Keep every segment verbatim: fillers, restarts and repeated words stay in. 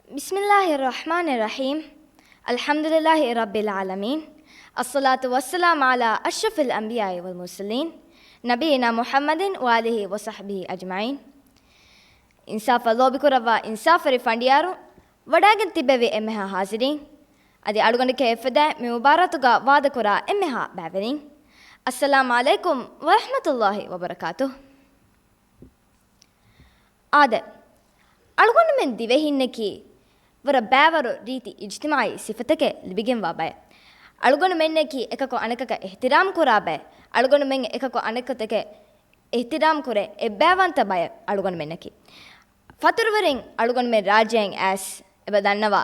بسم الله الرحمن الرحيم. الحمد لله رب العالمين. الصلاة والسلام على أشرف الأنبياء والمرسلين، نبينا محمد وآله وصحبه أجمعين. އިންސާފަށް ލޯބިކުރައްވާ އިންސާފުވެރި ފަނޑިޔާރު، ވަޑައިގެން ތިއްބެވި އެންމެހާ ހާޒިރީން، އަދި އަޅުގަނޑުގެ އެއްފަދައިން މި މުބާރާތުގަ ވާދަކުރާ އެންމެހާ ބައިވެރިން، السلام عليكم ورحمة الله وبركاته. އާދެ، އަޅުގަނޑުމެން ދިވެހިންނަކީ ވަރަށް ބައިވަރު ރީތި އިޖްތިމާޢީ ސިފަތަކެއް ލިބިގެންވާ ބައެއް. އަޅުގަނޑުމެންނަކީ އެކަކު އަނެކަކަށް އިޙްތިރާމް ކުރާ ބައެއް. އަޅުގަނޑުމެން އެކަކު އަނެކަކު ތަކެއް އިޙްތިރާމް ކުރޭ އެއްބައިވަންތަ ބައެއް އަޅުގަނޑުމެންނަކީ. ފަތުރުވެރިން އަޅުގަނޑުމެން ރާއްޖެއިން އައިސް އެބަ ދަންނަވާ،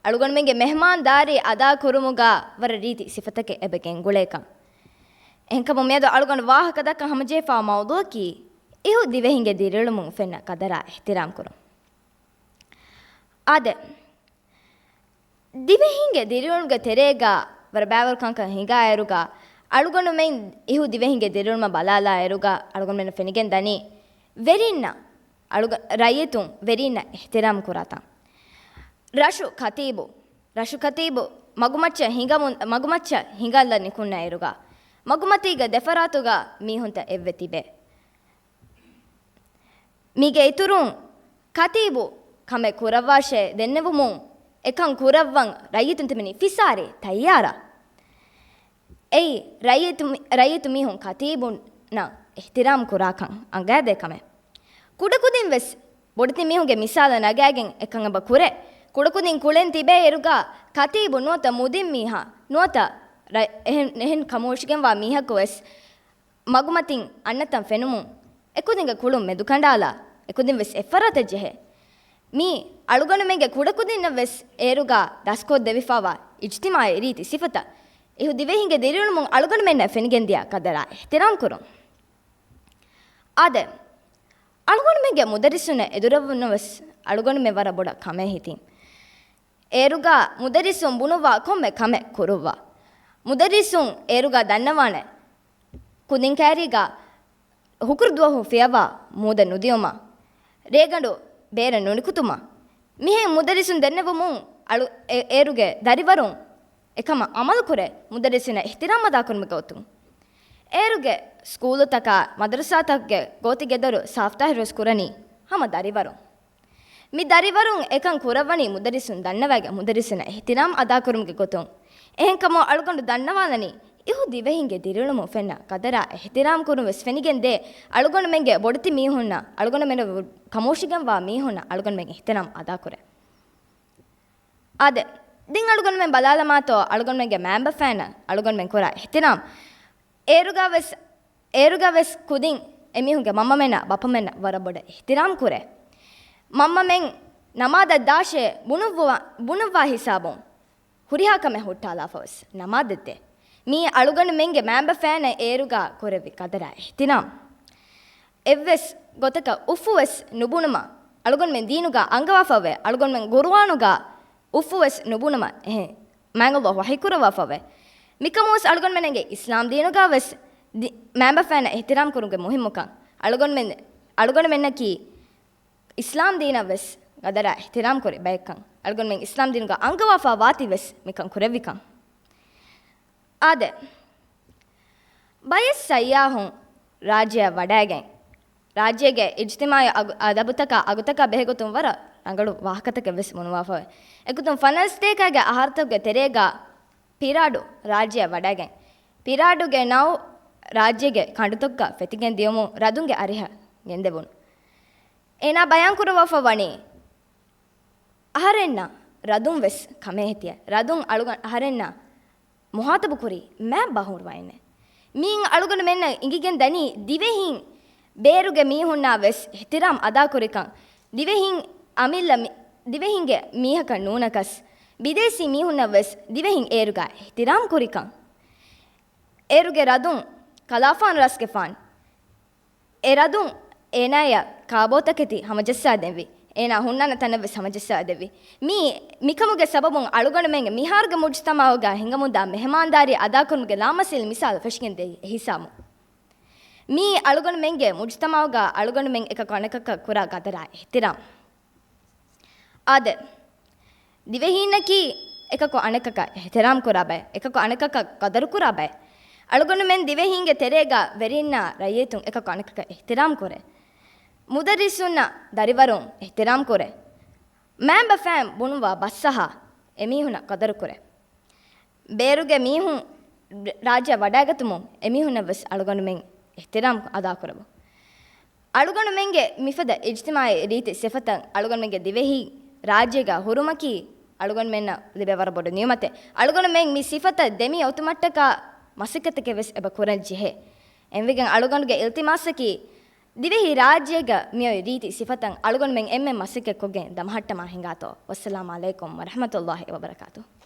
އަޅުގަނޑުމެންގެ މެހްމާންދާރީ އަދާކުރުމުގަ ވަރަށް ރީތި ސިފަތަކެއް އެބަ ގެންގުޅޭކަން. އެހެންކަމުން މިއަދު އަޅުގަނޑު ވާހަކަ ދައްކަން ހަމަޖެހިފާ މައުޟޫޢަކީ އިހު ދިވެހިންގެ ދިރިއުޅުމުން ފެންނަ ޤަދަރާ އިޙްތިރާމް ކުރުން. އާދެ، ދިވެހިންގެ ދިރިއުޅުމުގެ ތެރޭގަ ވަރަށް ބައިވަރު ކަންކަން ހިނގާއިރުގަ، އަޅުގަނޑުމެން އިހު ދިވެހިންގެ ދިރިއުޅުމަށް ބަލާލާއިރުގަ، އަޅުގަނޑުމެންނަށް ފެނިގެން ދަނީ، ވެރިންނަށް، އަޅުގަ-، ރައްޔިތުން ވެރިންނަށް އިޙްތިރާމް ކުރާތާ. ރަށު ކަތީބު، ރަށު ކަތީބު މަގުމައްޗަށް ހިނގަމުން، މަގުމައްޗަށް ހިނގައްލަ ނިކުންނައިރުގަ، މަގުމަތީގެ ދެފަރާތުގަ މީހުންތައް އެއްވެ ތިބޭ. މީގެ އިތުރުން ކަތީބު ކަމެއް ކުރައްވާށޭ ދެންނެވުމުން، އެކަން ކުރައްވަން ރައްޔިތުން ތިބެނީ ފިސާރި ތައްޔާރަށް. އެއީ، ރައްޔިތު-، ރައްޔިތު މީހުން ކަތީބުންނަށް އިޙްތިރާމް ކުރާކަން އަނގައިދޭ ކަމެއް. ކުޑަކުދިން ވެސް ބޮޑެތި މީހުންގެ މިސާލަށް ނަގާގެން އެކަން އެބަ ކުރޭ. ކުޑަކުދިން ކުޅެން ތިބޭ އިރުގަ ކަތީބު ނުވަތަ މުދިން މީހާ ނުވަތަ ރަ-، އެހެން، އެހެން ކަމުވެށިގެންވާ މީހަކު ވެސް މަގުމަތިން އަންނަތަން ފެނުމުން، އެކުދިންގެ ކުޅުން މެދުކަނޑާލާ، އެކުދިން ވެސް އެއްފަރާތަށް ޖެހޭ. މީ އަޅުގަނޑުމެންގެ ކުޑަކުދިންނަށް ވެސް އޭރުގަ ދަސްކޮށްދެވިފާވާ އިޖްތިމާޢީ ރީތި ސިފަތައް. އިހު ދިވެހިންގެ ދިރިއުޅުމުން އަޅުގަނޑުމެންނަށް ފެނިގެންދިޔަ ޤަދަރާ އިޙްތިރާމް ކުރުން. އާދެ، އަޅުގަނޑުމެންގެ މުދައްރިސުންނަށް އެދުރެއްވުން ވެސް އަޅުގަނޑުމެން ވަރަށް ބޮޑަށް ކަމޭ ހިތީ. އޭރުގަ މުދައްރިސުން ބުނުއްވާ ކޮންމެ ކަމެއް ކުރުއްވާ. މުދައްރިސުން އޭރުގަ ދަންނަވާނެ ކުދިން ކައިރީގަ ހުކުރު ދުވަހު ފިޔަވާ މޫދަ ނުދިޔުމަށް، ރޭގަނޑު ބޭރަށް ނުނިކުތުމަށް، މިހެން މުދައްރިސުން ދެންނެވުމުން އަޅު-، އެ-، އޭރުގެ ދަރިވަރުން އެކަމަށް އަމަލުކުރޭ، މުދައްރިސުންނަށް އިޙްތިރާމް އަދާކުރުމުގެ ގޮތުން. އޭރުގެ ސްކޫލުތަކާ މަދަރުސާތަކުގެ ގޯތިގެދޮރު ސާފުތާހިރުވެސް ކުރަނީ ހަމަ ދަރިވަރުން. މި ދަރިވަރުން އެކަން ކުރައްވަނީ މުދައްރިސުން ދަންނަވައިގެން މުދައްރިސުންނަށް އިޙްތިރާމް އަދާކުރުމުގެ ގޮތުން. އެހެންކަމުން އަޅުގަނޑު ދަންނަވާލަނީ، އިހު ދިވެހިންގެ ދިރިއުޅުމުން ފެންނަ ޤަދަރާ އިޙްތިރާމް ކުރުން ވެސް ފެނިގެން ދޭ، އަޅުގަނޑުމެންގެ ބޮޑެތި މީހުންނަށް، އަޅުގަނޑުމެން ކަމުވެށިގެންވާ މީހުންނަށް އަޅުގަނޑުމެން އިޙްތިރާމް އަދާކުރޭ. އާދެ، ދެން އަޅުގަނޑުމެން ބަލާލަމާތޯ، އަޅުގަނޑުމެންގެ މައިންބަފައިންނަށް އަޅުގަނޑުމެން ކުރާ އިޙްތިރާމް. އޭރުގަ ވެސް، އޭރުގަ ވެސް ކުދިން އެމީހުންގެ މަންމަމެންނަށް ބައްޕަމެންނަށް ވަރަށް ބޮޑަށް އިޙްތިރާމް ކުރޭ. މަންމަމެން ނަމާދަށް ދާށޭ ބުނުއްވާ، ބުނުއްވާ ހިސާބުން ހުރިހާ ކަމެއް ހުއްޓާލާފަ ވެސް ނަމާދަށް ދޭ. މީ އަޅުގަނޑުމެންގެ މައިންބަފައިންނަށް އޭރުގަ ކުރެއްވި ޤަދަރާ އިޙްތިރާމް. އެއްވެސް ގޮތަކަށް އުފު ވެސް ނުބުނުމަށް އަޅުގަނޑުމެން ދީނުގަ އަންގަވާފަވޭ، އަޅުގަނޑުމެން ޤުރުއާނުގަ އުފު ވެސް ނުބުނުމަށް އެހެން މާތް ﷲ ވަޙީ ކުރައްވާފަވޭ. މިކަމުވެސް އަޅުގަނޑުމެންގެ އިސްލާމް ދީނުގަ ވެސް ދި-، މައިންބަފައިންނަށް އިޙްތިރާމް ކުރުމުގެ މުހިއްމުކަން، އަޅުގަނޑުމެން، އަޅުގަނޑުމެންނަކީ އިސްލާމް ދީނަށް ވެސް ޤަދަރާ އިޙްތިރާމް ކުރި ބައެއްކަން، އަޅުގަނޑުމެން އިސްލާމް ދީނުގަ އަންގަވާފަ ވާތީ ވެސް މިކަން ކުރެއްވިކަން. އާދެ، ބައެއް ސައްޔާހުން ރާއްޖެއަށް ވަޑައިގެން، ރާއްޖޭގެ އިޖްތިމާޢީ އަގު-، އަދަބުތަކާ އަގުތަކާ ބެހޭގޮތުން ވަރަށް ރަނގަޅު ވާހަކަތަކެއް ވެސް ބުނުވާފަވޭ. އެގޮތުން ފަނަރަ ސަތޭކައިގެ އަހަރުތަކުގެ ތެރޭގަ ޕިރާޑު ރާއްޖެއަށް ވަޑައިގެން، ޕިރާޑުގެ ނައު ރާއްޖޭގެ ކަނޑުތަކުގަ ފެތިގެން ދިޔުމުން ރަދުންގެ އަރިހަށް ގެންދެވުނު. އޭނާ ބަޔާންކުރައްވާފަ ވަނީ، އަހަރެންނަށް ރަދުން ވެސް ކަމޭ ހިތިޔަ. ރަދުން އަޅުގަނޑު އަހަރެންނަށް މުހާތަބު ކުރީ މާތް ބަހުރުވައިނެއް. މީން އަޅުގަނޑުމެންނަށް އިނގިގެން ދަނީ ދިވެހިން ބޭރުގެ މީހުންނާ ވެސް އިޙްތިރާމް އަދާކުރިކަން، ދިވެހިން އަމިއްލަ މި-، ދިވެހިންގެ މީހަކަށް ނޫނަކަސް، ބިދޭސީ މީހުންނަށް ވެސް ދިވެހިން އޭރުގަ އިޙްތިރާމް ކުރިކަން. އޭރުގެ ރަދުން ކަލާފާނު ރަސްގެފާނު. އެ ރަދުން އޭނާޔަށް ކާބޯތަކެތި ހަމަޖައްސާދެއްވި. އޭނާ ހުންނާނެ ތަނެއް ވެސް ހަމަޖައްސާދެއްވި. މީ، މިކަމުގެ ސަބަބުން އަޅުގަނޑުމެންގެ މިހާރުގެ މުޖުތަމަޢުގަ ހިނގަމުންދާ މެހެމާންދާރީ އަދާކުރުމުގެ ލާމަސީލް މިސާލު ފެށިގެން ދޭ ހިސާބުން. މީ އަޅުގަނޑުމެންގެ މުޖުތަމަޢުގަ އަޅުގަނޑުމެން އެކަކު އަނެކަކަށް ކުރާ ޤަދަރާ އިޙްތިރާމް. އާދެ، ދިވެހީންނަކީ އެކަކު އަނެކަކަށް އިޙްތިރާމް ކުރާ ބައެއް، އެކަކު އަނެކަކަށް ޤަދަރު ކުރާ ބައެއް. އަޅުގަނޑުމެން ދިވެހީންގެ ތެރޭގަ ވެރިންނާ ރައްޔިތުން އެކަކު އަނެކަކަށް އިޙްތިރާމް ކުރޭ. މުދައްރިސުންނަށް ދަރިވަރުން އިޙްތިރާމް ކުރޭ. މައިންބަފައިން ބުނުއްވާ ބަސްއަހާ އެމީހުންނަށް ޤަދަރު ކުރޭ. ބޭރުގެ މީހުން ރާއްޖެއަށް ވަޑައިގަތުމުން އެމީހުންނަށް ވެސް އަޅުގަނޑުމެން އިޙްތިރާމް އަދާކުރަމު. އަޅުގަނޑުމެންގެ މިފަދަ އިޖްތިމާޢީ ރީތި ސިފަތައް އަޅުގަނޑުމެންގެ ދިވެހި ރާއްޖޭގަ ހުރުމަކީ އަޅުގަނޑުމެންނަށް ލިބޭ ވަރަށް ބޮޑު ނިޢުމަތެއް. އަޅުގަނޑުމެން މި ސިފަތައް ދެމި އޮތުމަށްޓަކާ މަސައްކަތެކެއް ވެސް އެބަ ކުރަން ޖެހޭ. އެހެންވެގެން އަޅުގަނޑުގެ އިލްތިމާސަކީ ދިވެހި ރާއްޖޭގަ މިއޮތް ރީތި ސިފަތައް އަޅުގަނޑުމެން އެންމެން މަސައްކަތްކޮށްގެން ދަމަހައްޓަމާ ހިނގާތޯ. ވައްސަލާމް ޢަލައިކުމް ވަރަޙްމަތުﷲި ވަބަރަކާތުހު.